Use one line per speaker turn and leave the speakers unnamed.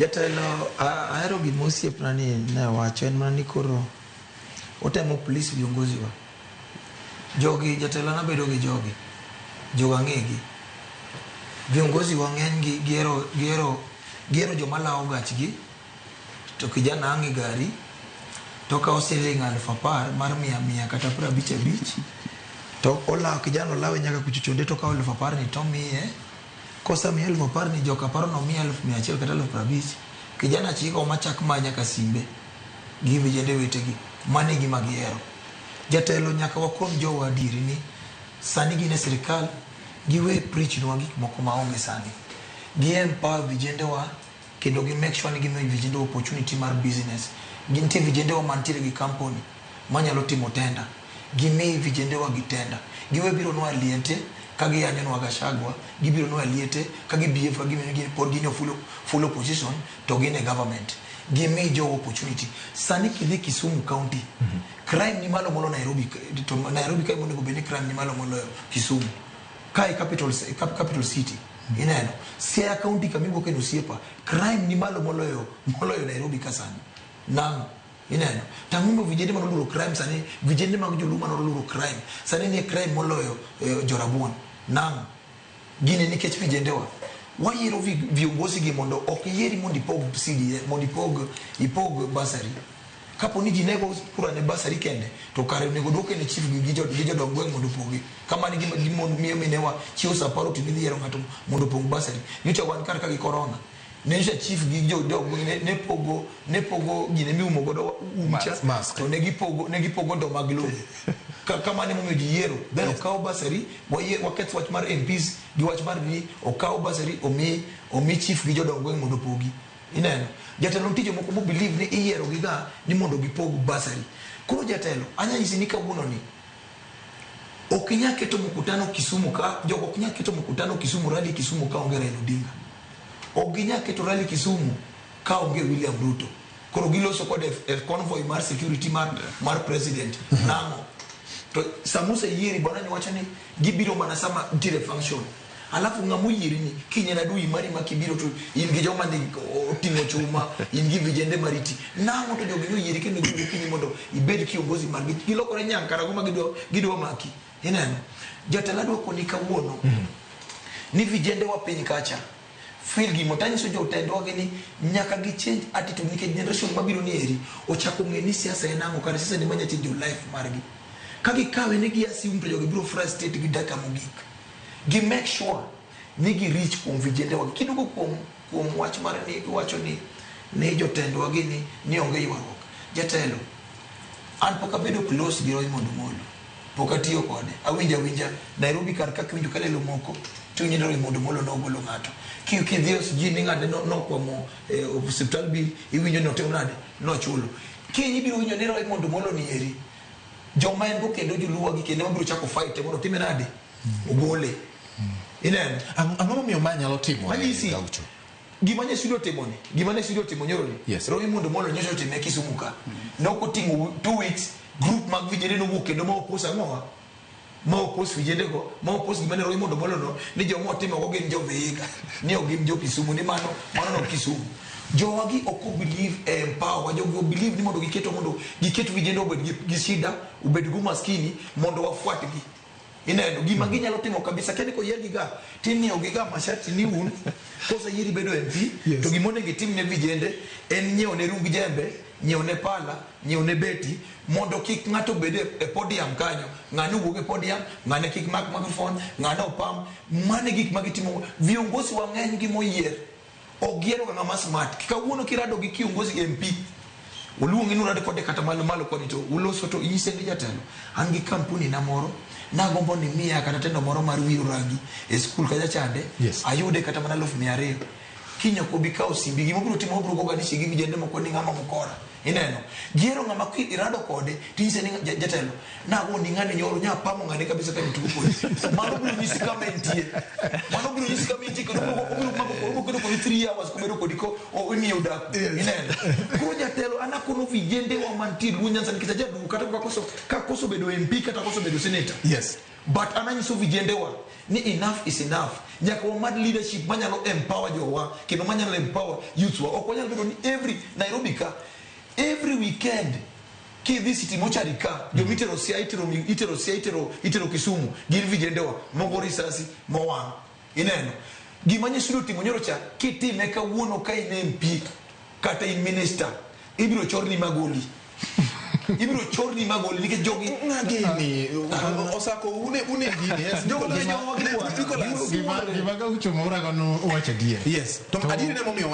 Jatelo, ahero gima osiepna ni ne wacho en mana ni koro otemo please viongozi wa. Jogi jatelo nabedo gi jogi. Jogo ang'egi. Viongozi wa ng'eny gi gihero gihero gihero joma lawo gachgi to kijana ang' e gari to okawo siling 10,000 mar mia mia kata 50 50 to olawo kijana olawe nyaka kuchochonde to okawo 10,000 ni tomiye. Kosemiye 10,000 ni joka paro ni omiye 100,000 kata 50,000, kijana chiko machak ma nyaka simbe gi vijende wetegi. Mano e gima gihero. Jatelo nyaka wakon jowa adieri ni sani gin e sirikal, giwe preach nwa gik moko maonge sani. Gi empower vijendewa kendo gi make sure ni gimiyo vijendewa opportunity mar business. Nitie vijendewa mantiere gi company manyalo timo tender. Gimi vijendewa gi tender. Giwe biro nwa liete ka giyanyo nwa Gachagua, gibiro nwa liete ka gi behave ka gima gin pod gin e full opposition to gin e government. Gimi jowa opportunity. Sani kidhi Kisumu County, crime ni malo molo Nairobi, to Nairobi kae monego bed ni crime ni malo moloyo Kisumu. Kae capital city. Ineno. Siaya County kama iwuoke no osiepa, crime ni malo moloyo Nairobi ka sani. Nang'o? Ineno. To ang'o momiyo vijende mane oluoro crime sani, vijende mag joluo mane oluoro crime, sani nie crime moloyo jorabuon. Nang'o? Gini nikech vijendewa. Wayiero viongozi gi mondo ok yieri mondo ipog CDF, mondo ipog bursary. Kapo ni ji nego kura ne bursary kende, to kare onego duoke ne chief gi jodong gweng' mondo opogi. Kamano gima miyo minewa chiwo sa apar otieno idhi yiero ng'ato mondo opong bursary. Nyocha wan kar ka gi corona. Nyocha chief gi jodong gweng' ne pogo gine miumo godo umcha,
Mask.
to ne gipogo ndo mag lowo. Kamano emomiyo ji yiero. Then okaw bursary, waketh wach mar MPs gi wach mar ni okaw bursary omi chief gi jodong gweng' mondo opogi. Ineno? Jatelo nitie jomoko mo believe ni iyiero gi ga ni mondo gipog bursary. Koro jatelo, anya nyisi ni kawuono ni ok inyal keto mkutano Kisumu ka jogo ok nyal keto mkutano Kisumu rally Kisumu ka onge Raila Odinga. Ok ginyal keto rally Kisumu ka onge William Ruto. Koro giloso kode e convoy mar security mar president. Nang'o? To sama oseyieri bwana ni wacho ni gibiro mana sama nitiere function. Alafu ng'ama oyieri ni kiny en adui mari ma kibiro to in gi joma ni oting'o chuma, in gi vijende mariti. Nang'o to jogi noyieri kendo gibiro kinyi mondo ibed kiongozi margi. Gilokore nyankarago ma gidwa maki. Ineno? Jatelo adwa koni kawuono ni vijende wa piny kacha feel gimo tanyiso jotendwa gi ni nyaka gi change attitude nikech generation mabiro ni eri ochako ng'e ni siasa en ang'o, kare siasa ni manya change life margi. Ka gikawe ni gi assume to jogi biro frustrate gi dakika mogik. Gi make sure ni gi reach kuom vijende wa. Kiduogo kuom wach mar ni iwacho ni jotendwa gi ni onge ywaruok. Jatelo, an pok abedo close gi Raymond Omolo. Pok atiyo kode. Awinjo awinja Nairobi kar kaka iwinjo kalelo moko to iwinjo ni Raymond Omolo nogolo ng'ato. Kidhi e SG ni ng'ane nokwamo osiptal bill, iwinjo ni otimo nade? Nochulo. Kiny ibiro winjo ni Raymond Omolo ni eri. Joma en go kendo joluo gi kendo mabiro chako fight mondo otime nade? Ogole. Ineno?
Ang'o momiyo ma nyalo timore,
Anyisi.
Gaucho?
Gima ne studio timo ni, gima ne studio timo nyoro ni. Raymond Omolo nyocha otime Kisumu ka. Nok oting'o 2 weeks group mag vijende nowuok kendo ma oppose ang'owa? Ma oppose vijende go, ma oppose gima ne Raymond Omolo no, ni joma otimo go gin jo Vihiga, ni ok gin jo Kisumu, ni mano no Kisumu. Jowa gi ok o believe e empower, jogi o believe ni mondo giketo mondo giket vijende obed gi shida, obed gi umaskini mondo wafuatgi. Ineno gima ginyalo timo kabisa kendo koyier gi ga timiyo gi ga mashati ni un koseyieri bedo MP. To gima onego itim ne vijende en nyiewo ne rung jembe, nyiewo ne pala, nyiewo ne beti mondo kik ng'ato bed e podium kanyo, ng'ane owuog e podium, ng'ane kik mak microphone, ng'ane opam. Mano e gik ma gitimo. Viongozi wa ng'eny gi moyier ok giyiero ga ng'ama smart. Kawuono kirado gi kiongozi MP oluongi ni urad kode kata malo malo koni to uloso to inyise ni jatelo an gi kampuni na moro nagombo ni miya kata tendo moro mar wiro rangi e skul kacha chande. Ayude kata mana 200,000. Kiny ok obi kawo simbi, gima obiro timo obiro goga ni gi vijende moko ni ng'ama mokora. Ineno, gihero ng'ama irado kode tinyise ni jatelo nagoni ng'ani nyoro nyapamo ng'ane kabisa ka gitugo kodi. Mano biro nyisi kama entie. Mano biro nyisi kama entie kendo obiro mako obiro kedo kodi 3 hours kobedo kodi ko imiyo dak. Ineno. Koro jatelo an akono vijende wa mantie Luo Nyanza nikech ajaduogo kata kakoso bedo MP kata koso bedo senator.
Yes.
But an anyiso vijende wa ni enough is enough. Nyaka wamad leadership manyalo empower jowa kendo manyalo empower youths wa. Ok wanyal bedo ni every Nairobi ka every weekend kidhi City Mortuary ka jomitero Siaya itero Siaya itero Kisumu gin vijende wa mogo risasi mowang'. Ineno gima Nyasudo timo nyoro cha kitime kawuono ka in MP kata in minister ibiro chorni magoli. Ibiro chorni magoli nikech jogi
Ng'agini osako une gini. Yes.
Jogo jowa gi bwana.
Nicholas.
Gima Gaucho Mora no owacho adier.
Yes. To adieri ne momiyo